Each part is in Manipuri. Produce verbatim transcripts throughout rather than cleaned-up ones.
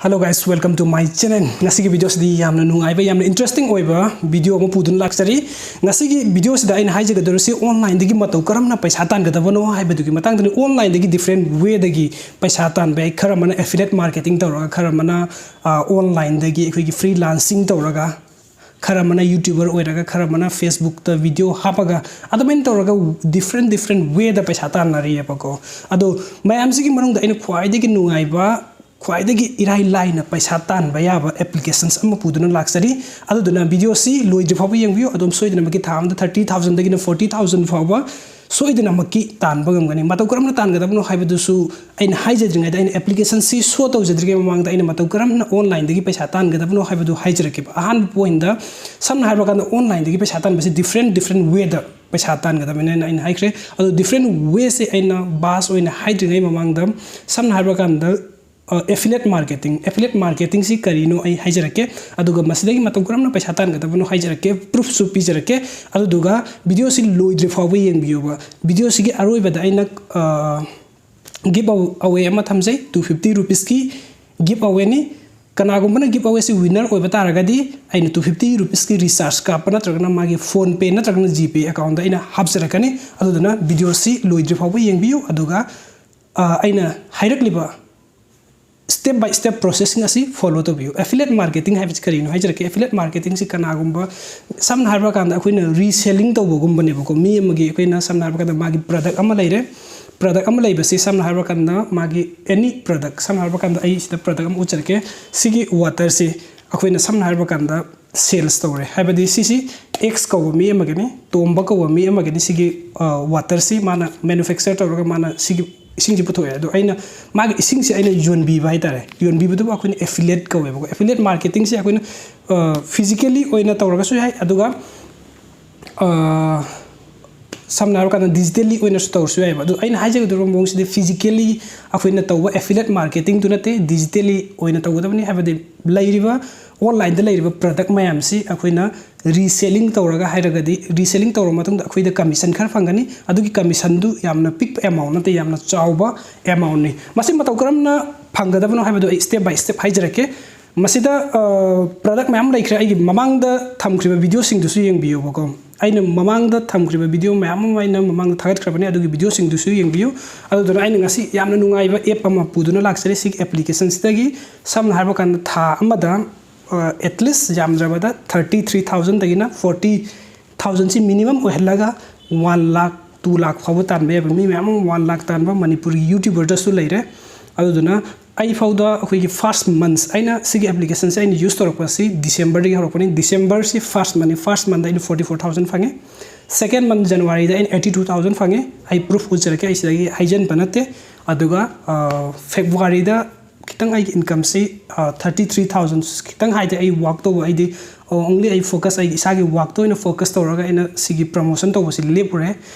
Hello guys, welcome to my channel. ꯉꯁꯤꯒꯤ ꯚꯤꯗꯤꯑꯣꯁꯤꯗꯤ ꯌꯥꯝꯅ ꯅꯨꯡꯉꯥꯏꯕ, ꯌꯥꯝꯅ ꯏꯟꯇꯔꯦꯁꯇꯤꯡ ꯑꯣꯏꯕ ꯚꯤꯗꯤꯑꯣ ꯑꯃ ꯄꯨꯗꯨꯅ ꯂꯥꯛꯆꯔꯤ꯫ ꯉꯁꯤꯒꯤ ꯚꯤꯗꯤꯑꯣꯁꯤꯗ ꯑꯩꯅ ꯍꯥꯏꯖꯒꯗꯧꯔꯤꯁꯤ ꯑꯣꯟꯂꯥꯏꯟꯗꯒꯤ ꯃꯇꯧ ꯀꯔꯝꯅ ꯄꯩꯁꯥ ꯇꯥꯟꯒꯗꯕꯅꯣ ꯍꯥꯏꯕꯗꯨꯒꯤ ꯃꯇꯥꯡꯗꯅꯤ꯫ ꯑꯣꯟꯂꯥꯏꯟꯗꯒꯤ ꯗꯤꯐ꯭ꯔꯦꯟ ꯋꯦꯗꯒꯤ ꯄꯩꯁꯥ ꯇꯥꯟꯕ ꯌꯥꯏ꯫ ꯈꯔ ꯑꯃꯅ ꯑꯦꯐꯤꯂꯦꯠ ꯃꯥꯔꯀꯦꯇꯤꯡ ꯇꯧꯔꯒ, ꯈꯔ ꯑꯃꯅ ꯑꯣꯟꯂꯥꯏꯟꯗꯒꯤ ꯑꯩꯈꯣꯏꯒꯤ ꯐ꯭ꯔꯤꯂꯥꯟꯁꯤꯡ ꯇꯧꯔꯒ, ꯈꯔ ꯑꯃꯅ ꯌꯨꯇ꯭ꯌꯨꯕꯔ ꯑꯣꯏꯔꯒ, ꯈꯔ ꯑꯃꯅ ꯐꯦꯁꯕꯨꯛꯇ ꯚꯤꯗꯤꯑꯣ ꯍꯥꯞꯄꯒ, ꯑꯗꯨꯃꯥꯏꯅ ꯇꯧꯔꯒ ꯗꯤꯐ꯭ꯔꯦꯟ ꯗꯤꯐ꯭ꯔꯦꯟ ꯋꯦꯗ ꯄꯩꯁꯥ ꯇꯥꯟꯅꯔꯤꯑꯕꯀꯣ꯫ ꯑꯗꯣ ꯃꯌꯥꯝꯁꯤꯒꯤ ꯃꯅꯨꯡꯗ ꯑꯩꯅ ꯈ꯭ꯋꯥꯏꯗꯒꯤ ꯅꯨꯡꯉꯥꯏꯕ, ꯈ꯭ꯋꯥꯏꯗꯒꯤ ꯏꯔꯥꯏ ꯂꯥꯏꯅ ꯄꯩꯁꯥ ꯇꯥꯟꯕ ꯌꯥꯕ ꯑꯦꯄ꯭ꯂꯤꯀꯦꯁꯟꯁ ꯑꯃ ꯄꯨꯗꯨꯅ ꯂꯥꯛꯆꯔꯤ꯫ ꯑꯗꯨꯗꯨꯅ ꯚꯤꯗꯤꯑꯣꯁꯤ ꯂꯣꯏꯗ꯭ꯔꯤ ꯐꯥꯎꯕ ꯌꯦꯡꯕꯤꯌꯨ꯫ ꯑꯗꯨꯝ ꯁꯣꯏꯗꯅꯃꯛꯀꯤ ꯊꯥ ꯑꯃꯗ ꯊꯥꯔꯇꯤ ꯊꯥꯎꯖꯟꯗꯒꯤꯅ ꯐꯣꯔꯇꯤ ꯊꯥꯎꯖꯟ ꯐꯥꯎꯕ ꯁꯣꯏꯗꯅꯃꯛꯀꯤ ꯇꯥꯟꯕ ꯉꯝꯒꯅꯤ꯫ ꯃꯇꯧ ꯀꯔꯝꯅ ꯇꯥꯟꯒꯗꯕꯅꯣ ꯍꯥꯏꯕꯗꯨꯁꯨ ꯑꯩꯅ ꯍꯥꯏꯖꯗ꯭ꯔꯤꯉꯩꯗ, ꯑꯩꯅ ꯑꯦꯄ꯭ꯂꯤꯀꯦꯁꯟꯁꯤ ꯁꯣ ꯇꯧꯖꯗ꯭ꯔꯤꯉꯩ ꯃꯃꯥꯡꯗ ꯑꯩꯅ ꯃꯇꯧ ꯀꯔꯝꯅ ꯑꯣꯟꯂꯥꯏꯟꯗꯒꯤ ꯄꯩꯁꯥ ꯇꯥꯟꯒꯗꯕꯅꯣ ꯍꯥꯏꯕꯗꯨ ꯍꯥꯏꯖꯔꯛꯀꯦꯕ꯫ ꯑꯍꯥꯟꯕ ꯄꯣꯏꯟꯗ, ꯁꯝꯅ ꯍꯥꯏꯕ ꯀꯥꯟꯗ, ꯑꯣꯟꯂꯥꯏꯟꯗꯒꯤ ꯄꯩꯁꯥ ꯇꯥꯟꯕꯁꯤ ꯗꯤꯐ꯭ꯔꯦꯟ ꯗꯤꯐ꯭ꯔꯦꯟ ꯋꯦꯗ ꯄꯩꯁꯥ ꯇꯥꯟꯒꯗꯕꯅꯤꯅ ꯑꯩꯅ ꯍꯥꯏꯈ꯭ꯔꯦ꯫ ꯑꯗꯣ ꯗꯤꯐ꯭ꯔꯦꯟ ꯋꯦꯁꯦ ꯑꯩꯅ ꯚꯥꯁ ꯑꯣꯏꯅ ꯍꯥꯏꯗ꯭ꯔꯤꯉꯩ ꯃꯃꯥꯡꯗ, ꯁꯝꯅ ꯍꯥꯏꯕ ꯀꯥꯟꯗ, ꯑꯦꯐꯤꯂꯦꯠ ꯃꯥꯔꯀꯦꯇꯤꯡ꯫ ꯑꯦꯐꯤꯂꯦꯠ ꯃꯥꯔꯀꯦꯇꯤꯡꯁꯤ ꯀꯔꯤꯅꯣ ꯑꯩ ꯍꯥꯏꯖꯔꯛꯀꯦ, ꯑꯗꯨꯒ ꯃꯁꯤꯗꯒꯤ ꯃꯇꯧ ꯀꯔꯝꯅ ꯄꯩꯁꯥ ꯇꯥꯟꯒꯗꯕꯅꯣ ꯍꯥꯏꯖꯔꯛꯀꯦ, ꯄ꯭ꯔꯨꯐꯁꯨ ꯄꯤꯖꯔꯛꯀꯦ꯫ ꯑꯗꯨꯗꯨꯒ ꯚꯤꯗꯤꯑꯣꯁꯤ ꯂꯣꯏꯗ꯭ꯔꯤ ꯐꯥꯎꯕ ꯌꯦꯡꯕꯤꯌꯣꯕ꯫ ꯚꯤꯗꯤꯑꯣꯁꯤꯒꯤ ꯑꯔꯣꯏꯕꯗ ꯑꯩꯅ ꯒꯤꯞ ꯑꯋꯦ ꯑꯃ ꯊꯝꯖꯩ, ꯇꯨ ꯐꯤꯐꯇꯤ ꯔꯨꯄꯤꯁꯀꯤ ꯒꯤꯞ ꯑꯋꯦꯅꯤ꯫ ꯀꯅꯥꯒꯨꯝꯕꯅ ꯒꯤꯞ ꯑꯋꯦꯁꯤ ꯋꯤꯟꯅꯔ ꯑꯣꯏꯕ ꯇꯥꯔꯒꯗꯤ, ꯑꯩꯅ ꯇꯨ ꯐꯤꯐꯇꯤ ꯔꯨꯄꯤꯁꯀꯤ ꯔꯤꯆꯥꯔꯖ ꯀꯥꯞꯄ ꯅꯠꯇ꯭ꯔꯒꯅ ꯃꯥꯒꯤ ꯐꯣꯟ ꯄꯦ ꯅꯠꯇ꯭ꯔꯒꯅ ꯖꯤ ꯄꯦ ꯑꯦꯀꯥꯎꯟꯗ ꯑꯩꯅ ꯍꯥꯞꯆꯔꯛꯀꯅꯤ꯫ ꯑꯗꯨꯗꯨꯅ ꯚꯤꯗꯤꯑꯣꯁꯤ ꯂꯣꯏꯗ꯭ꯔꯤ ꯐꯥꯎꯕ ꯌꯦꯡꯕꯤꯌꯨ, ꯑꯗꯨꯒ ꯑ, ꯑꯩꯅ ꯍꯥꯏꯔꯛꯂꯤꯕ ꯁ꯭ꯇꯦꯞ ꯕꯥꯏ ꯁ꯭ꯇꯦꯞ ꯄ꯭ꯔꯣꯁꯦꯁꯁꯤꯡ ꯑꯁꯤ ꯐꯣꯂꯣ ꯇꯧꯕꯤꯌꯨ꯫ ꯑꯦꯐꯤꯂꯦꯠ ꯃꯥꯔꯀꯦꯇꯤꯡ ꯍꯥꯏꯕꯁꯤ ꯀꯔꯤꯅꯣ ꯍꯥꯏꯖꯔꯛꯀꯦ꯫ ꯑꯦꯐꯤꯂꯦꯠ ꯃꯥꯔꯀꯦꯇꯤꯡꯁꯤ ꯀꯅꯥꯒꯨꯝꯕ, ꯁꯝꯅ ꯍꯥꯏꯔꯕ ꯀꯥꯟꯗ, ꯑꯩꯈꯣꯏꯅ ꯔꯤꯁꯦꯂꯤꯡ ꯇꯧꯕꯒꯨꯝꯕꯅꯦꯕꯀꯣ꯫ ꯃꯤ ꯑꯃꯒꯤ, ꯑꯩꯈꯣꯏꯅ ꯁꯝꯅ ꯍꯥꯏꯔꯕ ꯀꯥꯟꯗ, ꯃꯥꯒꯤ ꯄ꯭ꯔꯗꯛ ꯑꯃ ꯂꯩꯔꯦ꯫ ꯄ꯭ꯔꯗꯛ ꯑꯃ ꯂꯩꯕꯁꯤ, ꯁꯝꯅ ꯍꯥꯏꯔꯕ ꯀꯥꯟꯗ, ꯃꯥꯒꯤ ꯑꯦꯅꯤ ꯄ꯭ꯔꯗꯛ, ꯁꯝꯅ ꯍꯥꯏꯔꯕ ꯀꯥꯟꯗ, ꯑꯩ ꯁꯤꯗ ꯄ꯭ꯔꯗꯛ ꯑꯃ ꯎꯠꯆꯔꯛꯀꯦ꯫ ꯁꯤꯒꯤ ꯋꯥꯇꯔꯁꯤ ꯑꯩꯈꯣꯏꯅ, ꯁꯝꯅ ꯍꯥꯏꯔꯕ ꯀꯥꯟꯗ, ꯁꯦꯜꯁ ꯇꯧꯔꯦ, ꯍꯥꯏꯕꯗꯤ ꯁꯤꯁꯤ ꯑꯦꯛꯁ ꯀꯧꯕ ꯃꯤ ꯑꯃꯒꯤꯅꯤ, ꯇꯣꯝꯕ ꯀꯧꯕ ꯃꯤ ꯑꯃꯒꯤꯅꯤ꯫ ꯁꯤꯒꯤ, ꯑ, ꯋꯥꯇꯔꯁꯤ ꯃꯥꯅ ꯃꯦꯅꯨꯐꯦꯛꯆꯔ ꯇꯧꯔꯒ ꯃꯥꯅ ꯁꯤꯒꯤ ꯏꯁꯤꯡꯁꯤ ꯄꯨꯊꯣꯛꯑꯦ꯫ ꯑꯗꯣ ꯑꯩꯅ ꯃꯥꯒꯤ ꯏꯁꯤꯡꯁꯤ ꯑꯩꯅ ꯌꯣꯟꯕꯤꯕ ꯍꯥꯏꯇꯥꯔꯦ꯫ ꯌꯣꯟꯕꯤꯕꯗꯨꯕꯨ ꯑꯩꯈꯣꯏꯅ ꯑꯦꯐꯤꯂꯦꯠ ꯀꯧꯋꯦꯕꯀꯣ꯫ ꯑꯦꯐꯤꯂꯦꯠ ꯃꯥꯔꯀꯦꯇꯤꯡꯁꯤ ꯑꯩꯈꯣꯏꯅ, ꯑ, ꯐꯤꯖꯤꯀꯦꯂꯤ ꯑꯣꯏꯅ ꯇꯧꯔꯒꯁꯨ ꯌꯥꯏ, ꯑꯗꯨꯒ, ꯑ, ꯁꯝꯅ ꯍꯥꯏꯔꯀꯥꯟꯗ ꯗꯤꯖꯤꯇꯦꯜꯂꯤ ꯑꯣꯏꯅꯁꯨ ꯇꯧꯔꯁꯨ ꯌꯥꯏꯑꯕ꯫ ꯑꯗꯣ ꯑꯩꯅ ꯍꯥꯏꯖꯒꯗꯧꯔꯤꯕ ꯃꯑꯣꯡꯁꯤꯗꯤ ꯐꯤꯖꯤꯀꯦꯜꯂꯤ ꯑꯩꯈꯣꯏꯅ ꯇꯧꯕ ꯑꯦꯐꯤꯂꯦꯠ ꯃꯥꯔꯀꯦꯇꯤꯡꯗꯨ ꯅꯠꯇꯦ, ꯗꯤꯖꯤꯇꯦꯜꯂꯤ ꯑꯣꯏꯅ ꯇꯧꯒꯗꯕꯅꯤ꯫ ꯍꯥꯏꯕꯗꯤ ꯂꯩꯔꯤꯕ, ꯑꯣꯟꯂꯥꯏꯟꯗ ꯂꯩꯔꯤꯕ ꯄ꯭ꯔꯗꯛ ꯃꯌꯥꯝꯁꯤ ꯑꯩꯈꯣꯏꯅ ꯔꯤꯁꯦꯂꯤꯡ ꯇꯧꯔꯒ ꯍꯥꯏꯔꯒꯗꯤ, ꯔꯤꯁꯦꯂꯤꯡ ꯇꯧꯔꯕ ꯃꯇꯨꯡꯗ ꯑꯩꯈꯣꯏꯗ ꯀꯃꯤꯁꯟ ꯈꯔ ꯐꯪꯒꯅꯤ꯫ ꯑꯗꯨꯒꯤ ꯀꯃꯤꯁꯟꯗꯨ ꯌꯥꯝꯅ ꯄꯤꯛꯄ ꯑꯦꯃꯥꯎꯟ ꯅꯠꯇꯦ, ꯌꯥꯝꯅ ꯆꯥꯎꯕ ꯑꯦꯃꯥꯎꯟꯅꯤ꯫ ꯃꯁꯤ ꯃꯇꯧ ꯀꯔꯝꯅ ꯐꯪꯒꯗꯕꯅꯣ ꯍꯥꯏꯕꯗꯣ ꯑꯩ step by step ꯍꯥꯏꯖꯔꯛꯀꯦ꯫ ꯃꯁꯤꯗ product ꯃꯌꯥꯝ ꯂꯩꯈ꯭ꯔꯦ꯫ ꯑꯩꯒꯤ ꯃꯃꯥꯡꯗ ꯊꯝꯈ꯭ꯔꯤꯕ videoꯁꯤꯡꯗꯨꯁꯨ ꯌꯦꯡꯕꯤꯌꯨꯕꯀꯣ꯫ ꯑꯩꯅ ꯃꯃꯥꯡꯗ ꯊꯝꯈ꯭ꯔꯤꯕ video ꯃꯌꯥꯝ ꯑꯃ ꯑꯩꯅ ꯃꯃꯥꯡꯗ ꯊꯥꯒꯠꯈ꯭ꯔꯕꯅꯦ, ꯑꯗꯨꯒꯤ videoꯁꯤꯡꯗꯨꯁꯨ ꯌꯦꯡꯕꯤꯌꯨ꯫ ꯑꯗꯨꯗꯨꯅ ꯑꯩꯅ ꯉꯁꯤ ꯌꯥꯝꯅ ꯅꯨꯡꯉꯥꯏꯕ app ꯑꯃ ꯄꯨꯗꯨꯅ ꯂꯥꯛꯆꯔꯤ꯫ ꯁꯤꯒꯤ applicationꯁꯤꯗꯒꯤ ꯁꯝꯅ ꯍꯥꯏꯔꯕ ꯀꯥꯟꯗ ꯊꯥ ꯑꯃꯗ at least ꯌꯥꯝꯗ꯭ꯔꯕꯗ thirty three thousandꯗꯒꯤꯅ forty thousandꯁꯤ minimum ꯑꯣꯏꯍꯜꯂꯒ one lakh two lakh ꯐꯥꯎꯕ ꯇꯥꯟꯕ ꯌꯥꯕ ꯃꯤ ꯃꯌꯥꯝ ꯑꯃ one lakh ꯇꯥꯟꯕ ꯃꯅꯤꯄꯨꯔꯒꯤ YouTuberꯗꯁꯨ ꯂꯩꯔꯦ꯫ ꯑꯗꯨꯗꯨꯅ ꯑꯩ ꯐꯥꯎꯗ ꯑꯩꯈꯣꯏꯒꯤ first months, ꯑꯩꯅ ꯁꯤꯒꯤ applicationꯁꯦ ꯑꯩꯅ use ꯇꯧꯔꯛꯄꯁꯤ Decemberꯗꯒꯤ ꯍꯧꯔꯛꯄꯅꯤ꯫ Decemberꯁꯤ first monthꯅꯤ꯫ First monthda ꯑꯩꯅ forty four thousand ꯐꯪꯉꯤ꯫ Second month Januaryꯗ ꯑꯩꯅ eighty two thousand ꯐꯪꯉꯤ꯫ ꯑꯩ proof ꯎꯠꯆꯔꯛꯀꯦ, ꯑꯩ ꯁꯤꯗꯒꯤ ꯍꯥꯏꯖꯤꯟꯕ ꯅꯠꯇꯦ꯫ ꯑꯗꯨꯒ Februaryꯗ ꯈꯤꯇꯪ ꯑꯩꯒꯤ incomeꯁꯤ thirty three thousand, ꯈꯤꯇꯪ ꯍꯥꯏꯗꯤ ꯑꯩ work ꯇꯧꯕ, ꯑꯩꯗꯤ only ꯑꯩ focus ꯑꯩꯒꯤ ꯏꯁꯥꯒꯤ workꯇ ꯑꯣꯏꯅ focus ꯇꯧꯔꯒ ꯑꯩꯅ ꯁꯤꯒꯤ promotion ꯇꯧꯕꯁꯤ ꯂꯦꯞꯄꯨꯔꯦ꯫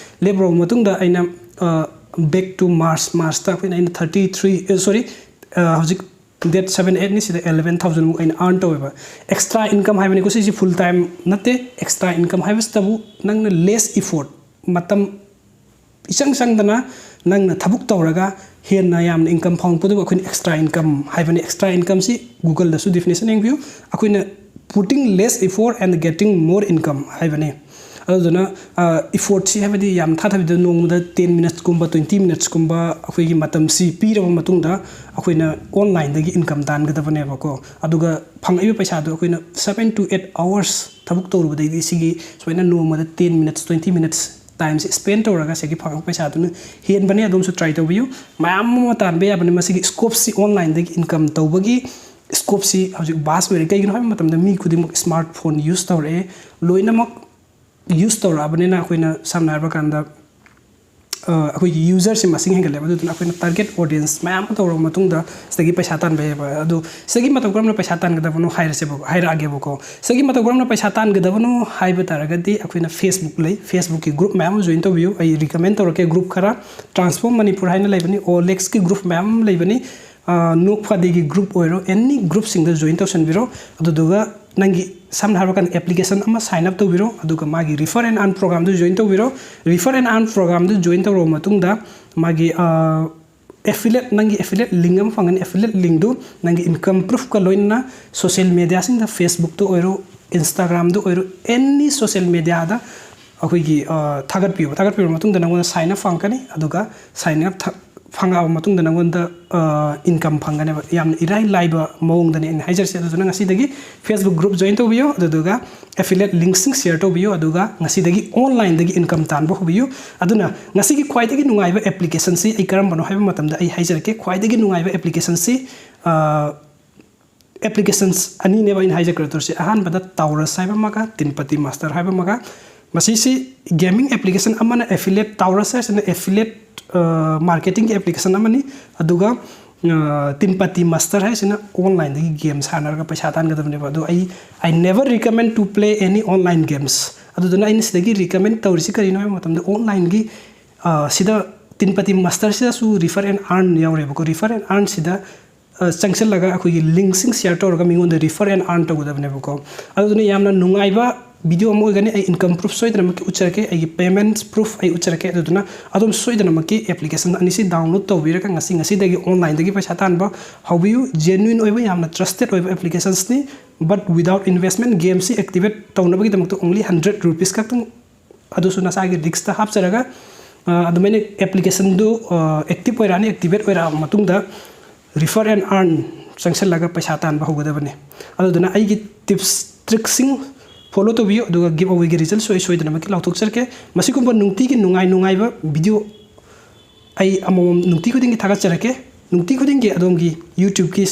ꯂꯦꯞꯄꯨꯔꯕ ꯃꯇꯨꯡꯗ ꯑꯩꯅ back to March, Marchꯇ ꯑꯩꯈꯣꯏꯅ ꯑꯩꯅ thirty three, sorry, ꯍꯧꯖꯤꯛ date seven eightꯅꯤ, ꯁꯤꯗ eleven thousandꯃꯨꯛ ꯑꯩꯅ earn ꯇꯧꯋꯦꯕ꯫ Extra income ꯍꯥꯏꯕꯅꯤꯀꯣ ꯁꯤꯁꯤ, full time ꯅꯠꯇꯦ꯫ Extra income ꯍꯥꯏꯕꯁꯤꯇꯕꯨ ꯅꯪꯅ less effort, ꯃꯇꯝ ꯏꯆꯪ ꯆꯪꯗꯅ ꯅꯪꯅ ꯊꯕꯛ ꯇꯧꯔꯒ ꯍꯦꯟꯅ ꯌꯥꯝꯅ income ꯐꯪꯉꯛꯄꯗꯨꯕꯨ ꯑꯩꯈꯣꯏꯅ extra income ꯍꯥꯏꯕꯅꯤ꯫ Extra incomeꯁꯤ Googleꯗꯁꯨ definition ꯌꯦꯡꯕꯤꯌꯨ꯫ ꯑꯩꯈꯣꯏꯅ putting less effort and getting more income ꯍꯥꯏꯕꯅꯤ꯫ ꯑꯗꯨꯗꯨꯅ effortꯁꯤ ꯍꯥꯏꯕꯗꯤ ꯌꯥꯝ ꯊꯥꯊꯕꯤꯗ ꯅꯣꯡꯃꯗ ten minutesꯀꯨꯝꯕ twenty minutesꯀꯨꯝꯕ ꯑꯩꯈꯣꯏꯒꯤ ꯃꯇꯝꯁꯤ ꯄꯤꯔꯕ ꯃꯇꯨꯡꯗ ꯑꯩꯈꯣꯏꯅ onlineꯗꯒꯤ income ꯇꯥꯟꯒꯗꯕꯅꯦꯕꯀꯣ꯫ ꯑꯗꯨꯒ ꯐꯪꯉꯛꯏꯕ ꯄꯩꯁꯥꯗꯣ ꯑꯩꯈꯣꯏꯅ seven to eight hours ꯊꯕꯛ ꯇꯧꯔꯨꯕꯗꯩꯗꯤ ꯁꯤꯒꯤ ꯁꯨꯃꯥꯏꯅ ꯅꯣꯡꯃꯗ ten minutes, twenty minutes timeꯁꯦ spend ꯇꯧꯔꯒ ꯁꯤꯒꯤ ꯐꯪꯉꯛꯄ ꯄꯩꯁꯥꯗꯨꯅ ꯍꯦꯟꯕꯅꯦ꯫ ꯑꯗꯣꯝꯁꯨ try ꯇꯧꯕꯤꯌꯨ꯫ ꯃꯌꯥꯝ ꯑꯃ ꯇꯥꯟꯕ ꯌꯥꯕꯅꯤ꯫ ꯃꯁꯤꯒꯤ scopeꯁꯤ, onlineꯗꯒꯤ income ꯇꯧꯕꯒꯤ scopeꯁꯤ ꯍꯧꯖꯤꯛ vast ꯑꯣꯏꯔꯦ꯫ ꯀꯩꯒꯤꯅꯣ ꯍꯥꯏꯕ ꯃꯇꯝꯗ ꯃꯤ ꯈꯨꯗꯤꯡꯃꯛ smartphone use ꯇꯧꯔꯛꯑꯦ, ꯂꯣꯏꯅꯃꯛ use ꯇꯧꯔꯛꯑꯕꯅꯤꯅ ꯑꯩꯈꯣꯏꯅ ꯁꯝꯅ ꯍꯥꯏꯔꯕ ꯀꯥꯟꯗ ꯑꯩꯈꯣꯏꯒꯤ userꯁꯤ ꯃꯁꯤꯡ ꯍꯦꯟꯒꯠꯂꯦꯕ꯫ ꯑꯗꯨꯗꯨꯅ ꯑꯩꯈꯣꯏꯅ target audience ꯃꯌꯥꯝ ꯑꯃ ꯇꯧꯔꯕ ꯃꯇꯨꯡꯗ ꯁꯤꯗꯒꯤ ꯄꯩꯁꯥ ꯇꯥꯟꯕ ꯌꯥꯏꯕ꯫ ꯑꯗꯣ ꯁꯤꯗꯒꯤ ꯃꯇꯧ ꯀꯔꯝꯅ ꯄꯩꯁꯥ ꯇꯥꯟꯒꯗꯕꯅꯣ ꯍꯥꯏꯔꯁꯦꯕ, ꯍꯥꯏꯔꯛꯑꯒꯦꯕꯀꯣ꯫ ꯁꯤꯗꯒꯤ ꯃꯇꯧ ꯀꯔꯝꯅ ꯄꯩꯁꯥ ꯇꯥꯟꯒꯗꯕꯅꯣ ꯍꯥꯏꯕ ꯇꯥꯔꯒꯗꯤ ꯑꯩꯈꯣꯏꯅ Facebookꯀꯤ group ꯃꯌꯥꯝ ꯑꯃ join ꯇꯧꯕꯤꯌꯨ꯫ ꯑꯩ recommend ꯇꯧꯔꯛꯀꯦ group ꯈꯔ꯫ Transform Manipur ꯍꯥꯏꯅ ꯂꯩꯕꯅꯤ, OLXꯀꯤ group ꯃꯌꯥꯝ ꯑꯃ ꯂꯩꯕꯅꯤ꯫ ꯅꯣꯛꯐꯗꯦꯒꯤ group ꯑꯣꯏꯔꯣ, any groupꯁꯤꯡꯗ join ꯇꯧꯁꯟꯕꯤꯔꯣ꯫ ꯑꯗꯨꯗꯨꯒ ꯅꯪꯒꯤ ꯁꯝꯅ ꯍꯥꯏꯔꯕ ꯀꯥꯟꯗ application ꯑꯃ sign up ꯇꯧꯕꯤꯔꯣ, ꯑꯗꯨꯒ ꯃꯥꯒꯤ refer and earn programꯗꯨ join ꯇꯧꯕꯤꯔꯣ꯫ Refer and earn programꯗꯨ join ꯇꯧꯔꯕ ꯃꯇꯨꯡꯗ ꯃꯥꯒꯤ affiliate, ꯅꯪꯒꯤ affiliate link ꯑꯃ ꯐꯪꯒꯅꯤ꯫ Affiliate linkꯗꯨ ꯅꯪꯒꯤ income proofꯀ ꯂꯣꯏꯅꯅ social mediaꯁꯤꯡꯗ, Facebookꯇ ꯑꯣꯏꯔꯣ, Instagramꯗ ꯑꯣꯏꯔꯣ, any social mediaꯗ ꯑꯩꯈꯣꯏꯒꯤ, ꯑ, ꯊꯥꯒꯠꯄꯤꯌꯨ꯫ ꯊꯥꯒꯠꯄꯤꯔꯕ ꯃꯇꯨꯡꯗ ꯅꯪꯉꯣꯟꯗ sign up ꯐꯪꯉꯛꯀꯅꯤ, ꯑꯗꯨꯒ sign up ꯊ-, ꯐꯪꯉꯛꯑꯕ ꯃꯇꯨꯡꯗ ꯅꯪꯉꯣꯟꯗ, ꯑ, income ꯐꯪꯒꯅꯦꯕ꯫ ꯌꯥꯝꯅ ꯏꯔꯥꯏ ꯂꯥꯏꯕ ꯃꯑꯣꯡꯗꯅꯤ ꯑꯩꯅ ꯍꯥꯏꯖꯔꯤꯁꯦ꯫ ꯑꯗꯨꯗꯨꯅ ꯉꯁꯤꯗꯒꯤ Facebook group join ꯇꯧꯕꯤꯌꯨ, ꯑꯗꯨꯗꯨꯒ affiliate linkꯁꯤꯡ share ꯇꯧꯕꯤꯌꯨ, ꯑꯗꯨꯒ ꯉꯁꯤꯗꯒꯤ onlineꯗꯒꯤ income ꯇꯥꯟꯕ ꯍꯧꯕꯤꯌꯨ꯫ ꯑꯗꯨꯅ ꯉꯁꯤꯒꯤ ꯈ꯭ꯋꯥꯏꯗꯒꯤ ꯅꯨꯡꯉꯥꯏꯕ applicationꯁꯤ ꯑꯩ ꯀꯔꯝꯕꯅꯣ ꯍꯥꯏꯕ ꯃꯇꯝꯗ ꯑꯩ ꯍꯥꯏꯖꯔꯛꯀꯦ꯫ ꯈ꯭ꯋꯥꯏꯗꯒꯤ ꯅꯨꯡꯉꯥꯏꯕ applicationꯁꯤ, ꯑ, applications ꯑꯅꯤꯅꯦꯕ ꯑꯩꯅ ꯍꯥꯏꯖꯒꯗꯧꯔꯤꯁꯦ꯫ ꯑꯍꯥꯟꯕꯗ Taurus ꯍꯥꯏꯕ ꯑꯃꯒ Tinpati Master ꯍꯥꯏꯕ ꯑꯃꯒ꯫ ꯃꯁꯤꯁꯤ gaming application ꯑꯃꯅ affiliate, Taurus ꯍꯥꯏꯁꯤꯅ affiliate, ꯑ, marketingꯒꯤ application ꯑꯃꯅꯤ, ꯑꯗꯨꯒ, ꯑ, Tinpati Master ꯍꯥꯏꯁꯤꯅ onlineꯗꯒꯤ game ꯁꯥꯟꯅꯔꯒ ꯄꯩꯁꯥ ꯇꯥꯟꯒꯗꯕꯅꯦꯕ꯫ ꯑꯗꯣ ꯑꯩ, I never recommend to play any online games꯫ ꯑꯗꯨꯗꯨꯅ ꯑꯩꯅ ꯁꯤꯗꯒꯤ recommend ꯇꯧꯔꯤꯁꯤ ꯀꯔꯤꯅꯣ ꯍꯥꯏꯕ ꯃꯇꯝꯗ, onlineꯒꯤ, ꯑ, ꯁꯤꯗ Tinpati Masterꯁꯤꯗꯁꯨ refer and earn ꯌꯥꯎꯔꯦꯕꯀꯣ꯫ Refer and earnꯁꯤꯗ, ꯑ, ꯆꯪꯁꯤꯜꯂꯒ ꯑꯩꯈꯣꯏꯒꯤ linkꯁꯤꯡ share ꯇꯧꯔꯒ ꯃꯤꯉꯣꯟꯗ refer and earn ꯇꯧꯒꯗꯕꯅꯦꯕꯀꯣ꯫ ꯑꯗꯨꯗꯨꯅ ꯌꯥꯝꯅ ꯅꯨꯡꯉꯥꯏꯕ video ꯑꯃ ꯑꯣꯏꯒꯅꯤ꯫ ꯑꯩ income proof ꯁꯣꯏꯗꯅꯃꯛꯀꯤ ꯎꯠꯆꯔꯛꯀꯦ, ꯑꯩꯒꯤ payment proof ꯑꯩ ꯎꯠꯆꯔꯛꯀꯦ꯫ ꯑꯗꯨꯗꯨꯅ ꯑꯗꯣꯝ ꯁꯣꯏꯗꯅꯃꯛꯀꯤ application ꯑꯅꯤꯁꯤ download ꯇꯧꯕꯤꯔꯒ ꯉꯁꯤ, ꯉꯁꯤꯗꯒꯤ onlineꯗꯒꯤ ꯄꯩꯁꯥ ꯇꯥꯟꯕ ꯍꯧꯕꯤꯌꯨ꯫ Genuine ꯑꯣꯏꯕ, ꯌꯥꯝꯅ trusted ꯑꯣꯏꯕ applicationsꯅꯤ, but without investment꯫ Gameꯁꯤ activate ꯇꯧꯅꯕꯒꯤꯗꯃꯛꯇ only hundred rupees ꯈꯛꯇꯪ, ꯑꯗꯨꯁꯨ ꯅꯁꯥꯒꯤ riskꯇ ꯍꯥꯞꯆꯔꯒ, ꯑ, ꯑꯗꯨꯃꯥꯏꯅ applicationꯗꯨ, ꯑ, active ꯑꯣꯏꯔꯛꯑꯅꯤ꯫ Activate ꯑꯣꯏꯔꯛꯑꯕ ꯃꯇꯨꯡꯗ refer and earn ꯆꯪꯁꯤꯜꯂꯒ ꯄꯩꯁꯥ ꯇꯥꯟꯕ ꯍꯧꯒꯗꯕꯅꯤ꯫ ꯑꯗꯨꯗꯨꯅ ꯑꯩꯒꯤ tips, tricksꯁꯤꯡ follow ꯇꯧꯕꯤꯌꯨ, ꯑꯗꯨꯒ giveawayꯒꯤ resultꯁꯨ ꯑꯩ ꯁꯣꯏꯗꯅꯃꯛꯀꯤ ꯂꯥꯎꯊꯣꯛꯆꯔꯛꯀꯦ꯫ ꯃꯁꯤꯒꯨꯝꯕ ꯅꯨꯡꯇꯤꯒꯤ ꯅꯨꯡꯉꯥꯏ ꯅꯨꯡꯉꯥꯏꯕ video ꯑꯩ ꯑꯃꯃꯝ ꯅꯨꯡꯇꯤ ꯈꯨꯗꯤꯡꯒꯤ ꯊꯥꯒꯠꯆꯔꯛꯀꯦ꯫ ꯅꯨꯡꯇꯤ ꯈꯨꯗꯤꯡꯒꯤ ꯑꯗꯣꯝꯒꯤ YouTubeꯀꯤ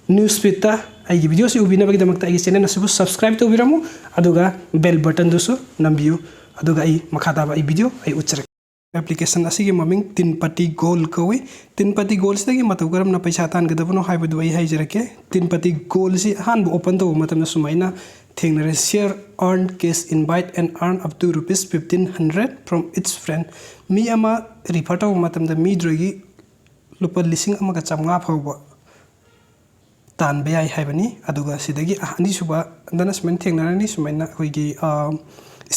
news feedꯇ ꯑꯩꯒꯤ videoꯁꯤ ꯎꯕꯤꯅꯕꯒꯤꯗꯃꯛꯇ ꯑꯩꯒꯤ channel ꯑꯁꯤꯕꯨ subscribe ꯇꯧꯕꯤꯔꯝꯃꯨ, ꯑꯗꯨꯒ bell buttonꯗꯨꯁꯨ ꯅꯝꯕꯤꯌꯨ, ꯑꯗꯨꯒ ꯑꯩ ꯃꯈꯥ ꯇꯥꯕ ꯑꯩ video ꯑꯩ ꯎꯠꯆꯔꯛꯀꯦ꯫ Application ꯑꯁꯤꯒꯤ ꯃꯃꯤꯡ Tinpati Gold ꯀꯧꯏ꯫ Tinpati Goldꯁꯤꯗꯒꯤ ꯃꯇꯧ ꯀꯔꯝꯅ ꯄꯩꯁꯥ ꯇꯥꯟꯒꯗꯕꯅꯣ ꯍꯥꯏꯕꯗꯨ ꯑꯩ ꯍꯥꯏꯖꯔꯛꯀꯦ꯫ Tinpati Goldꯁꯤ ꯑꯍꯥꯟꯕ open ꯇꯧꯕ ꯃꯇꯝꯗ ꯁꯨꯃꯥꯏꯅ ꯊꯦꯡꯅꯔꯦ: "Share, earn cash, invite and earn up to rupees fifteen hundred from each friend"꯫ ꯃꯤ ꯑꯃ refer ꯇꯧꯕ ꯃꯇꯝꯗ ꯃꯤꯗꯨꯗꯒꯤ ꯂꯨꯄꯥ ꯂꯤꯁꯤꯡ ꯑꯃꯒ ꯆꯥꯝꯃꯉꯥ ꯐꯥꯎꯕ ꯇꯥꯟꯕ ꯌꯥꯏ ꯍꯥꯏꯕꯅꯤ꯫ ꯑꯗꯨꯒ ꯁꯤꯗꯒꯤ ꯑꯅꯤꯁꯨꯕꯗꯅ ꯁꯨꯃꯥꯏꯅ ꯊꯦꯡꯅꯔꯅꯤ, ꯁꯨꯃꯥꯏꯅ ꯑꯩꯈꯣꯏꯒꯤ, ꯑ,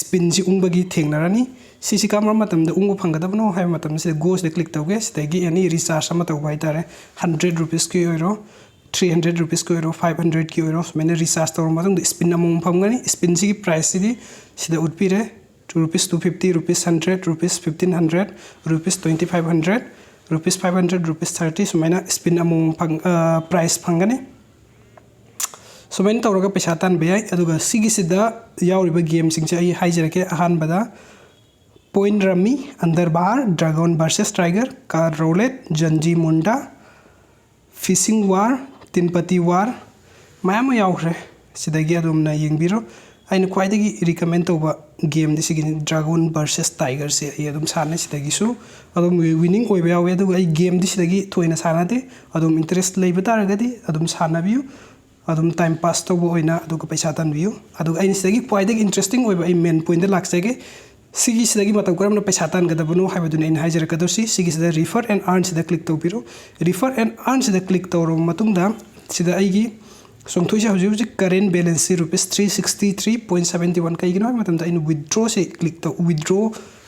ꯁ꯭ꯄꯤꯟꯁꯤ ꯎꯪꯕꯒꯤ ꯊꯦꯡꯅꯔꯅꯤ꯫ ꯁꯤꯁꯤ ꯀꯔꯝꯕ ꯃꯇꯝꯗ ꯎꯪꯕ ꯐꯪꯒꯗꯕꯅꯣ ꯍꯥꯏꯕ ꯃꯇꯝꯁꯤꯗ ꯒꯣꯁꯤꯗ ꯀ꯭ꯂꯤꯛ ꯇꯧꯒꯦ꯫ ꯁꯤꯗꯒꯤ ꯑꯦꯅꯤ ꯔꯤꯆꯥꯔꯖ ꯑꯃ ꯇꯧꯕ ꯍꯥꯏꯇꯥꯔꯦ, ꯍꯟꯗ꯭ꯔꯦꯠ ꯔꯨꯄꯤꯁꯀꯤ ꯑꯣꯏꯔꯣ, ꯊ꯭ꯔꯤ ꯍꯟꯗ꯭ꯔꯦꯠ ꯔꯨꯄꯤꯁꯀꯤ ꯑꯣꯏꯔꯣ, ꯐꯥꯏꯚ ꯍꯟꯗ꯭ꯔꯦꯠꯀꯤ ꯑꯣꯏꯔꯣ, ꯁꯨꯃꯥꯏꯅ ꯔꯤꯆꯥꯔꯖ ꯇꯧꯔꯕ ꯃꯇꯨꯡꯗ ꯁ꯭ꯄꯤꯟ ꯑꯃꯃꯝ ꯐꯪꯒꯅꯤ꯫ ꯁ꯭ꯄꯤꯟꯁꯤꯒꯤ ꯄ꯭ꯔꯥꯏꯁꯁꯤꯗꯤ ꯁꯤꯗ ꯎꯠꯄꯤꯔꯦ, rupees two fifty, rupees hundred, rupees fifteen hundred, rupees twenty five hundred, rupees five hundred, rupees thirty, ꯁꯨꯃꯥꯏꯅ ꯁ꯭ꯄꯤꯟ ꯑꯃꯃꯝ ꯐꯪ-, ꯑ, ꯄ꯭ꯔꯥꯏꯁ ꯐꯪꯒꯅꯤ꯫ ꯁꯨꯃꯥꯏꯅ ꯇꯧꯔꯒ ꯄꯩꯁꯥ ꯇꯥꯟꯕ ꯌꯥꯏ꯫ ꯑꯗꯨꯒ ꯁꯤꯒꯤꯁꯤꯗ ꯌꯥꯎꯔꯤꯕ ꯒꯦꯝꯁꯤꯡꯁꯦ ꯑꯩ ꯍꯥꯏꯖꯔꯛꯀꯦ꯫ ꯑꯍꯥꯟꯕꯗ ꯄꯣꯏꯟ ꯔꯝꯃꯤ, Andar Bahar, dragon versus tiger, car roulette, Jhandi Munda, fishing war, Teen Patti war, ꯃꯌꯥꯝ ꯑꯃ ꯌꯥꯎꯈ꯭ꯔꯦ꯫ ꯁꯤꯗꯒꯤ ꯑꯗꯣꯝꯅ ꯌꯦꯡꯕꯤꯔꯣ꯫ ꯑꯩꯅ ꯈ꯭ꯋꯥꯏꯗꯒꯤ ꯔꯤꯀꯃꯦꯟ ꯇꯧꯕ ꯒꯦꯝꯗꯤ ꯁꯤꯒꯤꯅꯤ, ꯗ꯭ꯔꯥꯒꯣꯟ ꯚꯔꯁꯦꯁ ꯇꯥꯏꯒꯔꯁꯦ ꯑꯩ ꯑꯗꯨꯝ ꯁꯥꯟꯅꯩ꯫ ꯁꯤꯗꯒꯤꯁꯨ ꯑꯗꯨꯝ ꯋꯤꯅꯤꯡ ꯑꯣꯏꯕ ꯌꯥꯎꯋꯦ, ꯑꯗꯨꯒ ꯑꯩ ꯒꯦꯝꯗꯤ ꯁꯤꯗꯒꯤ ꯊꯣꯏꯅ ꯁꯥꯟꯅꯗꯦ꯫ ꯑꯗꯨꯝ ꯏꯟꯇꯔꯦꯁ ꯂꯩꯕ ꯇꯥꯔꯒꯗꯤ ꯑꯗꯨꯝ ꯁꯥꯟꯅꯕꯤꯌꯨ, ꯑꯗꯨꯝ ꯇꯥꯏꯝ ꯄꯥꯁ ꯇꯧꯕ ꯑꯣꯏꯅ, ꯑꯗꯨꯒ ꯄꯩꯁꯥ ꯇꯥꯟꯕꯤꯌꯨ꯫ ꯑꯗꯨꯒ ꯑꯩꯅ ꯁꯤꯗꯒꯤ ꯈ꯭ꯋꯥꯏꯗꯒꯤ ꯏꯟꯇꯔꯦꯁꯇꯤꯡ ꯑꯣꯏꯕ ꯑꯩ ꯃꯦꯟ ꯄꯣꯏꯟꯗ ꯂꯥꯛꯆꯒꯦ꯫ ꯁꯤꯒꯤꯁꯤꯗꯒꯤ ꯃꯇꯧ ꯀꯔꯝꯅ ꯄꯩꯁꯥ ꯇꯥꯟꯒꯗꯕꯅꯣ ꯍꯥꯏꯕꯗꯨꯅꯤ ꯑꯩꯅ ꯍꯥꯏꯖꯔꯛꯀꯗꯧꯁꯤ꯫ ꯁꯤꯒꯤꯁꯤꯗ ꯔꯤꯐꯔ ꯑꯦꯟ ꯑꯥꯔꯟꯁꯤꯗ ꯀ꯭ꯂꯤꯛ ꯇꯧꯕꯤꯔꯣ꯫ ꯔꯤꯐꯔ ꯑꯦꯟ ꯑꯥꯔꯟꯁꯤꯗ ꯀ꯭ꯂꯤꯛ ꯇꯧꯔꯕ ꯃꯇꯨꯡꯗ ꯁꯤꯗ ꯑꯩꯒꯤ ꯆꯣꯡꯊꯣꯏꯁꯦ ꯍꯧꯖꯤꯛ ꯍꯧꯖꯤꯛ ꯀꯔꯦꯟ ꯕꯦꯂꯦꯟꯁꯁꯤ rupees three sixty three point seventy one. ꯀꯩꯒꯤꯅꯣ ꯍꯥꯏꯕ ꯃꯇꯝꯗ ꯑꯩꯅ ꯋꯤꯗ꯭ꯔꯣꯁꯦ ꯀ꯭ꯂꯤꯛ ꯇꯧ, ꯋꯤꯗ꯭ꯔꯣ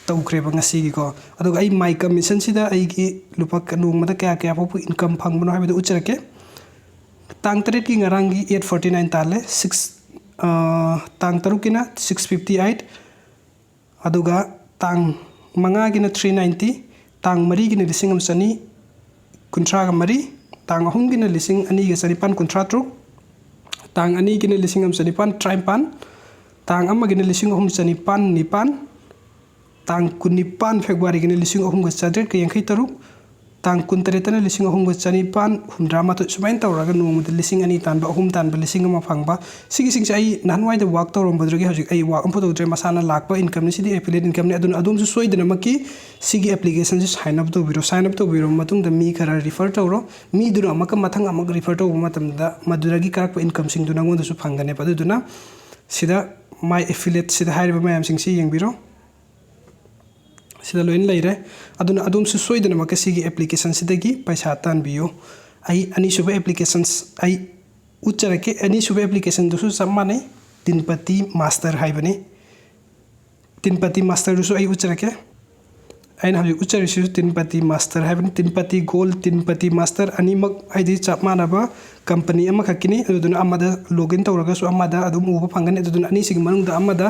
ꯇꯧꯈ꯭ꯔꯦꯕ ꯉꯁꯤꯒꯤꯀꯣ꯫ ꯑꯗꯨꯒ ꯑꯩ ꯃꯥꯏ ꯀꯃꯤꯁꯟꯁꯤꯗ ꯑꯩꯒꯤ ꯂꯨꯄꯥ ꯀ-, ꯅꯣꯡꯃꯗ ꯀꯌꯥ ꯀꯌꯥ ꯐꯥꯎꯕ ꯏꯟꯀꯝ ꯐꯪꯕꯅꯣ ꯍꯥꯏꯕꯗꯨ ꯎꯠꯆꯔꯛꯀꯦ꯫ ꯇꯥꯡ ꯇꯔꯦꯠꯀꯤ ꯉꯔꯥꯡꯒꯤ ꯑꯩꯠ ꯐꯣꯔꯇꯤ ꯅꯥꯏꯟ ꯇꯥꯜꯂꯦ꯫ ꯁꯤꯛꯁ, ꯑ, ꯇꯥꯡ ꯇꯔꯨꯛꯀꯤꯅ ꯁꯤꯛꯁ ꯐꯤꯐꯇꯤ ꯑꯩꯠ, ꯑꯗꯨꯒ ꯇꯥꯡ ꯃꯉꯥꯒꯤꯅ ꯊ꯭ꯔꯤ ꯅꯥꯏꯟꯇꯤ, ꯇꯥꯡ ꯃꯔꯤꯒꯤꯅ ꯂꯤꯁꯤꯡ ꯑꯃ ꯆꯅꯤ ꯀꯨꯟꯊ꯭ꯔꯥꯒ ꯃꯔꯤ, ꯇꯥꯡ ꯑꯍꯨꯝꯒꯤꯅ ꯂꯤꯁꯤꯡ ꯑꯅꯤꯒ ꯆꯅꯤꯄꯥꯟ ꯀꯨꯟꯊ꯭ꯔꯥ ꯇꯔꯨꯛ, ꯇꯥꯡ ꯑꯅꯤꯒꯤꯅ ꯂꯤꯁꯤꯡ ꯑꯃ ꯆꯅꯤꯄꯥꯟ ꯇꯔꯥꯅꯤꯄꯥꯟ, ꯇꯥꯡ ꯑꯃꯒꯤꯅ ꯂꯤꯁꯤꯡ ꯑꯍꯨꯝ ꯆꯅꯤꯄꯥꯟ ꯅꯤꯄꯥꯟ, ꯇꯥꯡ ꯀꯨꯟꯅꯤꯄꯥꯟ ꯐꯦꯕ꯭ꯔꯨꯋꯥꯔꯤꯒꯤꯅ ꯂꯤꯁꯤꯡ ꯑꯍꯨꯝꯒ ꯆꯥꯇ꯭ꯔꯦꯠꯀ ꯌꯥꯡꯈꯩ ꯇꯔꯨꯛ, ꯇꯥꯡ ꯀꯨꯟꯇꯔꯦꯠꯇꯅ ꯂꯤꯁꯤꯡ ꯑꯍꯨꯝꯒ ꯆꯅꯤꯄꯥꯟ ꯍꯨꯝꯗ꯭ꯔꯥ ꯃꯥꯊꯣꯏ꯫ ꯁꯨꯃꯥꯏꯅ ꯇꯧꯔꯒ ꯅꯣꯡꯃꯗ ꯂꯤꯁꯤꯡ ꯑꯅꯤ ꯇꯥꯟꯕ, ꯑꯍꯨꯝ ꯇꯥꯟꯕ, ꯂꯤꯁꯤꯡ ꯑꯃ ꯐꯪꯕ, ꯁꯤꯒꯤꯁꯤꯡꯁꯦ ꯑꯩ ꯅꯍꯥꯟꯋꯥꯏꯗ ꯋꯥꯛ ꯇꯧꯔꯝꯕꯗꯨꯗꯒꯤ ꯍꯧꯖꯤꯛ ꯑꯩ ꯋꯥꯛ ꯑꯃꯐꯥꯎ ꯇꯧꯗ꯭ꯔꯦ꯫ ꯃꯁꯥꯅ ꯂꯥꯛꯄ ꯏꯟꯀꯝꯅꯤ꯫ ꯁꯤꯗꯤ ꯑꯦꯐꯤꯂꯤꯌꯦꯠ ꯏꯟꯀꯝꯅꯤ꯫ ꯑꯗꯨꯅ ꯑꯗꯣꯝꯁꯨ ꯁꯣꯏꯗꯅꯃꯛꯀꯤ ꯁꯤꯒꯤ ꯑꯦꯄ꯭ꯂꯤꯀꯦꯁꯟꯁꯤ ꯁꯥꯏꯟ ꯑꯞ ꯇꯧꯕꯤꯔꯣ꯫ ꯁꯥꯏꯟ ꯑꯞ ꯇꯧꯕꯤꯔꯕ ꯃꯇꯨꯡꯗ ꯃꯤ ꯈꯔ ꯔꯤꯐꯔ ꯇꯧꯔꯣ꯫ ꯃꯤꯗꯨꯅ ꯑꯃꯨꯛꯀ ꯃꯊꯪ ꯑꯃꯨꯛ ꯔꯤꯐꯔ ꯇꯧꯕ ꯃꯇꯝꯗ ꯃꯗꯨꯗꯒꯤ ꯀꯥꯔꯛꯄ ꯏꯟꯀꯝꯁꯤꯡꯗꯨ ꯅꯉꯣꯟꯗꯁꯨ ꯐꯪꯒꯅꯦꯕ꯫ ꯑꯗꯨꯗꯨꯅ ꯁꯤꯗ ꯃꯥꯏ ꯑꯦꯐꯤꯂꯤꯌꯦꯠ ꯁꯤꯗ ꯍꯥꯏꯔꯤꯕ ꯃꯌꯥꯝꯁꯤꯡꯁꯤ ꯌꯦꯡꯕꯤꯔꯣ꯫ ꯁꯤꯗ ꯂꯣꯏꯅ ꯂꯩꯔꯦ꯫ ꯑꯗꯨꯅ ꯑꯗꯣꯝꯁꯨ ꯁꯣꯏꯗꯅꯃꯛꯀ ꯁꯤꯒꯤ ꯑꯦꯄ꯭ꯂꯤꯀꯦꯁꯟꯁꯤꯗꯒꯤ ꯄꯩꯁꯥ ꯇꯥꯟꯕꯤꯌꯨ꯫ ꯑꯩ ꯑꯅꯤꯁꯨꯕ ꯑꯦꯄ꯭ꯂꯤꯀꯦꯁꯟꯁ ꯑꯩ ꯎꯠꯆꯔꯛꯀꯦ꯫ ꯑꯅꯤꯁꯨꯕ ꯑꯦꯄ꯭ꯂꯤꯀꯦꯁꯟꯗꯨꯁꯨ ꯆꯞ ꯃꯥꯟꯅꯩ, ꯇꯤꯟꯄꯇꯤ ꯃꯥꯁꯇꯔ ꯍꯥꯏꯕꯅꯤ꯫ ꯇꯤꯟꯄꯇꯤ ꯃꯥꯁꯇꯔꯗꯨꯁꯨ ꯑꯩ ꯎꯠꯆꯔꯛꯀꯦ꯫ ꯑꯩꯅ ꯍꯧꯖꯤꯛ ꯎꯠꯆꯔꯤꯁꯤꯁꯨ ꯇꯤꯟꯄꯇꯤ ꯃꯥꯁꯇꯔ ꯍꯥꯏꯕꯅꯤ꯫ ꯇꯤꯟꯄꯇꯤ ꯒꯣꯜ, ꯇꯤꯟꯄꯇꯤ ꯃꯥꯁꯇꯔ ꯑꯅꯤꯃꯛ ꯍꯥꯏꯗꯤ ꯆꯞ ꯃꯥꯟꯅꯕ ꯀꯝꯄꯅꯤ ꯑꯃꯈꯛꯀꯤꯅꯤ꯫ ꯑꯗꯨꯗꯨꯅ ꯑꯃꯗ ꯂꯣꯒ ꯏꯟ ꯇꯧꯔꯒꯁꯨ ꯑꯃꯗ ꯑꯗꯨꯝ ꯎꯕ ꯐꯪꯒꯅꯤ꯫ ꯑꯗꯨꯗꯨꯅ ꯑꯅꯤꯁꯤꯒꯤ ꯃꯅꯨꯡꯗ ꯑꯃꯗ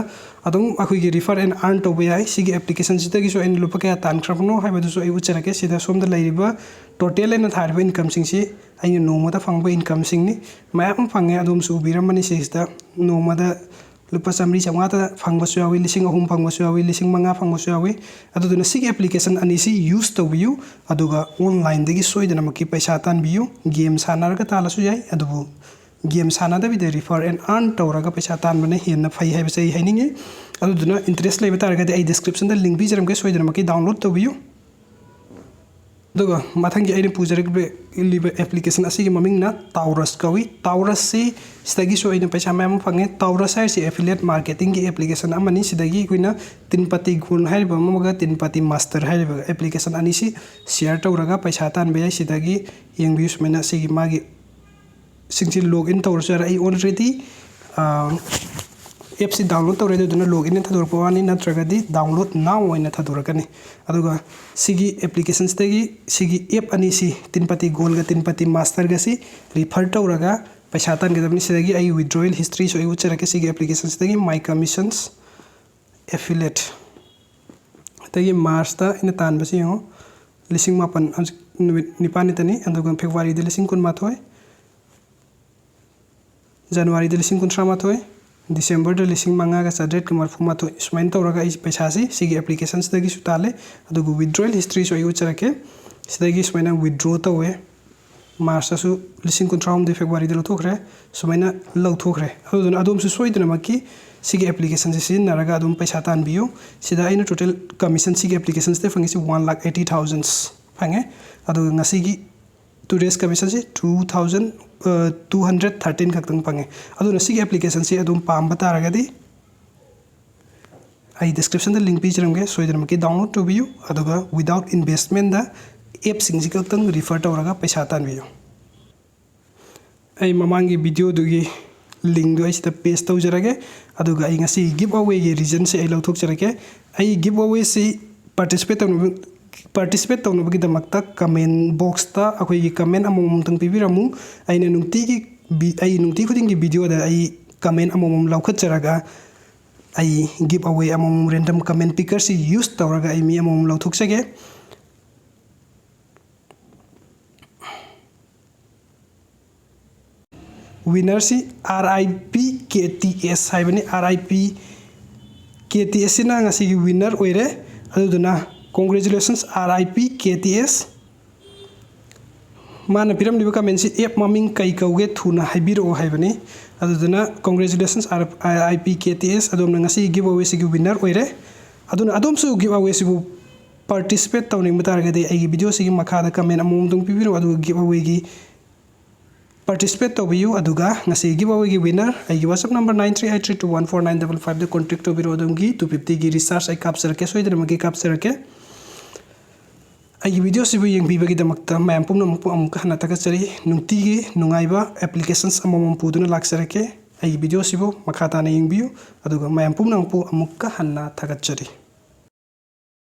ꯑꯗꯨꯝ ꯑꯩꯈꯣꯏꯒꯤ refer and earn ꯇꯧꯕ ꯌꯥꯏ꯫ ꯁꯤꯒꯤ ꯑꯦꯄ꯭ꯂꯤꯀꯦꯁꯟꯁꯤꯗꯒꯤꯁꯨ ꯑꯩꯅ ꯂꯨꯄꯥ ꯀꯌꯥ ꯇꯥꯟꯈ꯭ꯔꯕꯅꯣ ꯍꯥꯏꯕꯗꯨꯁꯨ ꯑꯩ ꯎꯠꯆꯔꯛꯀꯦ꯫ ꯁꯤꯗ ꯁꯣꯝꯗ ꯂꯩꯔꯤꯕ ꯇꯣꯇꯦꯜ ꯑꯩꯅ ꯊꯥꯔꯤꯕ ꯏꯟꯀꯝꯁꯤꯡꯁꯤ ꯑꯩꯅ ꯅꯣꯡꯃꯗ ꯐꯪꯕ ꯏꯟꯀꯝꯁꯤꯡꯅꯤ꯫ ꯃꯌꯥꯝ ꯑꯃ ꯐꯪꯉꯦ, ꯑꯗꯣꯝꯁꯨ ꯎꯕꯤꯔꯝꯃꯅꯤ꯫ ꯁꯤꯁꯤꯗ ꯅꯣꯡꯃꯗ ꯂꯨꯄꯥ ꯆꯥꯝꯃꯔꯤ ꯆꯥꯝꯃꯉꯥꯗ ꯐꯪꯕꯁꯨ ꯌꯥꯎꯏ, ꯂꯤꯁꯤꯡ ꯑꯍꯨꯝ ꯐꯪꯕꯁꯨ ꯌꯥꯎꯏ, ꯂꯤꯁꯤꯡ ꯃꯉꯥ ꯐꯪꯕꯁꯨ ꯌꯥꯎꯏ꯫ ꯑꯗꯨꯗꯨꯅ ꯁꯤꯒꯤ ꯑꯦꯄ꯭ꯂꯤꯀꯦꯁꯟ ꯑꯅꯤꯁꯤ ꯌꯨꯁ ꯇꯧꯕꯤꯌꯨ, ꯑꯗꯨꯒ ꯑꯣꯟꯂꯥꯏꯟꯗꯒꯤ ꯁꯣꯏꯗꯅꯃꯛꯀꯤ ꯄꯩꯁꯥ ꯇꯥꯟꯕꯤꯌꯨ꯫ ꯒꯦꯝ ꯁꯥꯟꯅꯔꯒ ꯇꯥꯜꯂꯁꯨ ꯌꯥꯏ, ꯑꯗꯨꯕꯨ ꯒꯦꯝ ꯁꯥꯟꯅꯗꯕꯤꯗ refer and earn ꯇꯧꯔꯒ ꯄꯩꯁꯥ ꯇꯥꯟꯕꯅ ꯍꯦꯟꯅ ꯐꯩ ꯍꯥꯏꯕꯁꯦ ꯑꯩ ꯍꯥꯏꯅꯤꯡꯉꯤ꯫ ꯑꯗꯨꯗꯨꯅ ꯏꯟꯇꯔꯦꯁ ꯂꯩꯕ ꯇꯥꯔꯒꯗꯤ ꯑꯩ ꯗꯤꯁꯀ꯭ꯔꯤꯞꯁꯟꯗ ꯂꯤꯡ ꯄꯤꯖꯔꯝꯒꯦ, ꯁꯣꯏꯗꯅꯃꯛꯀꯤ ꯗꯥꯎꯟꯂꯣꯗ ꯇꯧꯕꯤꯌꯨ꯫ ꯑꯗꯨꯒ ꯃꯊꯪꯒꯤ ꯑꯩꯅ ꯄꯨꯖꯔꯛꯂꯤꯕ ꯑꯦꯄ꯭ꯂꯤꯀꯦꯁꯟ ꯑꯁꯤꯒꯤ ꯃꯃꯤꯡꯅ ꯇꯥꯎꯔꯁ ꯀꯧꯏ꯫ ꯇꯥꯎꯔꯁꯁꯤ ꯁꯤꯗꯒꯤꯁꯨ ꯑꯩꯅ ꯄꯩꯁꯥ ꯃꯌꯥꯝ ꯑꯃ ꯐꯪꯉꯦ꯫ ꯇꯥꯎꯔꯁ ꯍꯥꯏꯔꯤꯁꯤ ꯑꯦꯐꯤꯂꯤꯌꯦꯠ ꯃꯥꯔꯀꯦꯇꯤꯡꯒꯤ ꯑꯦꯄ꯭ꯂꯤꯀꯦꯁꯟ ꯑꯃꯅꯤ꯫ ꯁꯤꯗꯒꯤ ꯑꯩꯈꯣꯏꯅ ꯇꯤꯟꯄꯇꯤ ꯒꯣꯜ ꯍꯥꯏꯔꯤꯕ ꯑꯃꯒ ꯇꯤꯟꯄꯇꯤ ꯃꯥꯁꯇꯔ ꯍꯥꯏꯔꯤꯕ ꯑꯦꯄ꯭ꯂꯤꯀꯦꯁꯟ ꯑꯅꯤꯁꯤ ꯁꯤꯌꯔ ꯇꯧꯔꯒ ꯄꯩꯁꯥ ꯇꯥꯟꯕ ꯌꯥꯏ꯫ ꯁꯤꯗꯒꯤ ꯌꯦꯡꯕꯤꯌꯨ, ꯁꯨꯃꯥꯏꯅ ꯁꯤꯒꯤ ꯃꯥꯒꯤ ꯁꯤꯡꯁꯤ ꯂꯣꯒ ꯏꯟ ꯇꯧꯔꯁꯨ ꯌꯥꯔꯦ꯫ ꯑꯩ ꯑꯣꯜꯔꯦꯗꯤ ꯑꯦꯞꯁꯤ ꯗꯥꯎꯟꯂꯣꯗ ꯇꯧꯔꯦ, ꯑꯗꯨꯗꯨꯅ ꯂꯣꯒ ꯏꯟ ꯊꯥꯗꯣꯔꯛꯄ ꯋꯥꯅꯤ, ꯅꯠꯇ꯭ꯔꯒꯗꯤ ꯗꯥꯎꯟꯂꯣꯗ ꯅꯥꯎ ꯑꯣꯏꯅ ꯊꯥꯗꯣꯔꯛꯀꯅꯤ꯫ ꯑꯗꯨꯒ ꯁꯤꯒꯤ ꯑꯦꯄ꯭ꯂꯤꯀꯦꯁꯟꯁꯤꯗꯒꯤ ꯁꯤꯒꯤ ꯑꯦꯞ ꯑꯅꯤꯁꯤ, ꯇꯤꯟꯄꯇꯤ ꯒꯣꯜꯒ ꯇꯤꯟꯄꯇꯤ ꯃꯥꯁꯇꯔꯒꯁꯤ ꯔꯤꯐꯔ ꯇꯧꯔꯒ ꯄꯩꯁꯥ ꯇꯥꯟꯒꯗꯕꯅꯤ꯫ ꯁꯤꯗꯒꯤ ꯑꯩ ꯋꯤꯗ꯭ꯔꯣꯌꯦꯜ ꯍꯤꯁꯇ꯭ꯔꯤꯁꯨ ꯑꯩ ꯎꯠꯆꯔꯛꯀꯦ꯫ ꯁꯤꯒꯤ ꯑꯦꯄ꯭ꯂꯤꯀꯦꯁꯟꯁꯤꯗꯒꯤ My Commissions Affiliate, ꯑꯗꯒꯤ ꯃꯥꯔꯁꯇ ꯑꯩꯅ ꯇꯥꯟꯕꯁꯤ ꯌꯦꯡꯉꯣ, ꯂꯤꯁꯤꯡ ꯃꯥꯄꯟ, ꯍꯧꯖꯤꯛ ꯅꯨꯃꯤꯠ ꯅꯤꯄꯥꯟꯅꯤꯇꯅꯤ, ꯑꯗꯨꯒ ꯐꯦꯕ꯭ꯔꯨꯋꯥꯔꯤꯗ ꯂꯤꯁꯤꯡ ꯀꯨꯟꯃꯥꯊꯣꯏ, ꯖꯅꯋꯥꯔꯤꯗ ꯂꯤꯁꯤꯡ ꯀꯨꯟꯊ꯭ꯔꯥ ꯃꯥꯊꯣꯏ, ꯗꯤꯁꯦꯝꯕꯔꯗ ꯂꯤꯁꯤꯡ ꯃꯉꯥꯒ ꯆꯥꯇ꯭ꯔꯦꯠꯀ ꯃꯔꯤꯐꯨ ꯃꯥꯊꯣꯏ꯫ ꯁꯨꯃꯥꯏꯅ ꯇꯧꯔꯒ ꯑꯩ ꯄꯩꯁꯥꯁꯤ ꯁꯤꯒꯤ ꯑꯦꯄ꯭ꯂꯤꯀꯦꯁꯟꯁꯤꯗꯒꯤꯁꯨ ꯇꯥꯜꯂꯦ꯫ ꯑꯗꯨꯒ ꯋꯤꯗ꯭ꯔꯣꯌꯦꯜ ꯍꯤꯁꯇ꯭ꯔꯤꯁꯨ ꯑꯩ ꯎꯠꯆꯔꯛꯀꯦ꯫ ꯁꯤꯗꯒꯤ ꯁꯨꯃꯥꯏꯅ ꯋꯤꯗ꯭ꯔꯣ ꯇꯧꯋꯦ꯫ ꯃꯥꯔꯁꯇꯁꯨ ꯂꯤꯁꯤꯡ ꯀꯨꯟꯊ꯭ꯔꯥ ꯍꯨꯝꯗꯣꯏ, ꯐꯦꯕ꯭ꯔꯨꯋꯥꯔꯤꯗ ꯂꯧꯊꯣꯛꯈ꯭ꯔꯦ꯫ ꯁꯨꯃꯥꯏꯅ ꯂꯧꯊꯣꯛꯈ꯭ꯔꯦ꯫ ꯑꯗꯨꯗꯨꯅ ꯑꯗꯣꯝꯁꯨ ꯁꯣꯏꯗꯅꯃꯛꯀꯤ ꯁꯤꯒꯤ ꯑꯦꯄ꯭ꯂꯤꯀꯦꯁꯟꯁꯤ ꯁꯤꯖꯤꯟꯅꯔꯒ ꯑꯗꯨꯝ ꯄꯩꯁꯥ ꯇꯥꯟꯕꯤꯌꯨ꯫ ꯁꯤꯗ ꯑꯩꯅ ꯇꯣꯇꯦꯜ ꯀꯃꯤꯁꯟ ꯁꯤꯒꯤ ꯑꯦꯄ꯭ꯂꯤꯀꯦꯁꯟꯁꯤꯗ ꯐꯪꯉꯤꯁꯤ one lakh eighty thousand ꯐꯪꯉꯦ꯫ ꯑꯗꯨꯒ ꯉꯁꯤꯒꯤ ꯇꯨꯗꯦꯁ ꯀꯃꯤꯁꯟꯁꯤ two thousand, ꯑ, two hundred thirteen ꯈꯛꯇꯪ ꯐꯪꯉꯦ꯫ ꯑꯗꯨꯅ ꯁꯤꯒꯤ ꯑꯦꯄ꯭ꯂꯤꯀꯦꯁꯟꯁꯤ ꯑꯗꯨꯝ ꯄꯥꯝꯕ ꯇꯥꯔꯒꯗꯤ ꯑꯩ ꯗꯤꯁꯀ꯭ꯔꯤꯞꯁꯟꯗ ꯂꯤꯡ ꯄꯤꯖꯔꯝꯒꯦ, ꯁꯣꯏꯗꯅꯃꯛꯀꯤ ꯗꯥꯎꯟꯂꯣꯗ ꯇꯧꯕꯤꯌꯨ꯫ ꯑꯗꯨꯒ without investmentꯗ ꯑꯦꯞꯁꯤꯡꯁꯤ ꯈꯛꯇꯪ ꯔꯤꯐꯔ ꯇꯧꯔꯒ ꯄꯩꯁꯥ ꯇꯥꯟꯕꯤꯌꯨ꯫ ꯑꯩ ꯃꯃꯥꯡꯒꯤ ꯚꯤꯗꯤꯑꯣꯗꯨꯒꯤ linkꯗꯣ ꯑꯩ ꯁꯤꯗ paste ꯇꯧꯖꯔꯒꯦ꯫ ꯑꯗꯨꯒ ꯑꯩ ꯉꯁꯤ give awayꯒꯤ reasonꯁꯦ ꯑꯩ ꯂꯧꯊꯣꯛꯆꯔꯒꯦ꯫ ꯑꯩ give awayꯁꯤ participate ꯇꯧꯅꯕ participate ꯇꯧꯅꯕꯒꯤꯗꯃꯛꯇ comment boxꯇ ꯑꯩꯈꯣꯏꯒꯤ comment ꯑꯃꯃꯝꯇꯪ ꯄꯤꯕꯤꯔꯝꯃꯨ꯫ ꯑꯩꯅ ꯅꯨꯡꯇꯤꯒꯤ vi- ꯑꯩ ꯅꯨꯡꯇꯤ ꯈꯨꯗꯤꯡꯒꯤ videoꯗ ꯑꯩ comment ꯑꯃꯃꯝ ꯂꯧꯈꯠꯆꯔꯒ ꯑꯩ give away ꯑꯃꯃꯝ random comment pickerꯁꯤ use ꯇꯧꯔꯒ ꯑꯩ ꯃꯤ ꯑꯃꯃꯝ ꯂꯧꯊꯣꯛꯆꯒꯦ꯫ Winnerꯁꯤ R I P K T S ꯍꯥꯏꯕꯅꯤ꯫ R I P K T S ꯁꯤꯅ ꯉꯁꯤꯒꯤ winner ꯑꯣꯏꯔꯦ꯫ ꯑꯗꯨꯗꯨꯅ congratulations R I P K T S꯫ ꯃꯥꯅ ꯄꯤꯔꯝꯂꯤꯕ commentꯁꯤ app ꯃꯃꯤꯡ ꯀꯩ ꯀꯧꯒꯦ ꯊꯨꯅ ꯍꯥꯏꯕꯤꯔꯛꯑꯣ ꯍꯥꯏꯕꯅꯤ꯫ ꯑꯗꯨꯗꯨꯅ congratulations R I P K T S, ꯑꯗꯣꯝꯅ ꯉꯁꯤꯒꯤ give awayꯁꯤꯒꯤ winner ꯑꯣꯏꯔꯦ꯫ ꯑꯗꯨꯅ ꯑꯗꯣꯝꯁꯨ give awayꯁꯤꯕꯨ participate ꯇꯧꯅꯤꯡꯕ ꯇꯥꯔꯒꯗꯤ ꯑꯩꯒꯤ videoꯁꯤꯒꯤ ꯃꯈꯥꯗ comment ꯑꯃꯃꯝꯇꯪ ꯄꯤꯕꯤꯔꯛꯎ, ꯑꯗꯨꯒ give awayꯒꯤ participate ꯇꯧꯕꯤꯌꯨ꯫ ꯑꯗꯨꯒ ꯉꯁꯤ give awayꯒꯤ winner ꯑꯩꯒꯤ WhatsApp number nine three eight three two one four nine double fiveꯗ contact ꯇꯧꯕꯤꯔꯛꯑꯣ꯫ ꯑꯗꯣꯝꯒꯤ two fiftyꯒꯤ recharge ꯑꯩ ꯀꯥꯞꯆꯔꯛꯀꯦ, ꯁꯣꯏꯗꯅꯃꯛꯀꯤ ꯀꯥꯞꯆꯔꯛꯀꯦ꯫ ꯑꯩꯒꯤ videoꯁꯤꯕꯨ ꯌꯦꯡꯕꯤꯕꯒꯤꯗꯃꯛꯇ ꯃꯌꯥꯝ ꯄꯨꯝꯅꯃꯛꯄꯨ ꯑꯃꯨꯛꯀ ꯍꯟꯅ ꯊꯥꯒꯠꯆꯔꯤ꯫ ꯅꯨꯡꯇꯤꯒꯤ ꯅꯨꯡꯉꯥꯏꯕ applications ꯑꯃꯃꯝ ꯄꯨꯗꯨꯅ ꯂꯥꯛꯆꯔꯛꯀꯦ꯫ ꯑꯩꯒꯤ videoꯁꯤꯕꯨ ꯃꯈꯥ ꯇꯥꯅ ꯌꯦꯡꯕꯤꯌꯨ, ꯑꯗꯨꯒ ꯃꯌꯥꯝ ꯄꯨꯝꯅꯃꯛꯄꯨ ꯑꯃꯨꯛꯀ ꯍꯟꯅ ꯊꯥꯒꯠꯆꯔꯤ꯫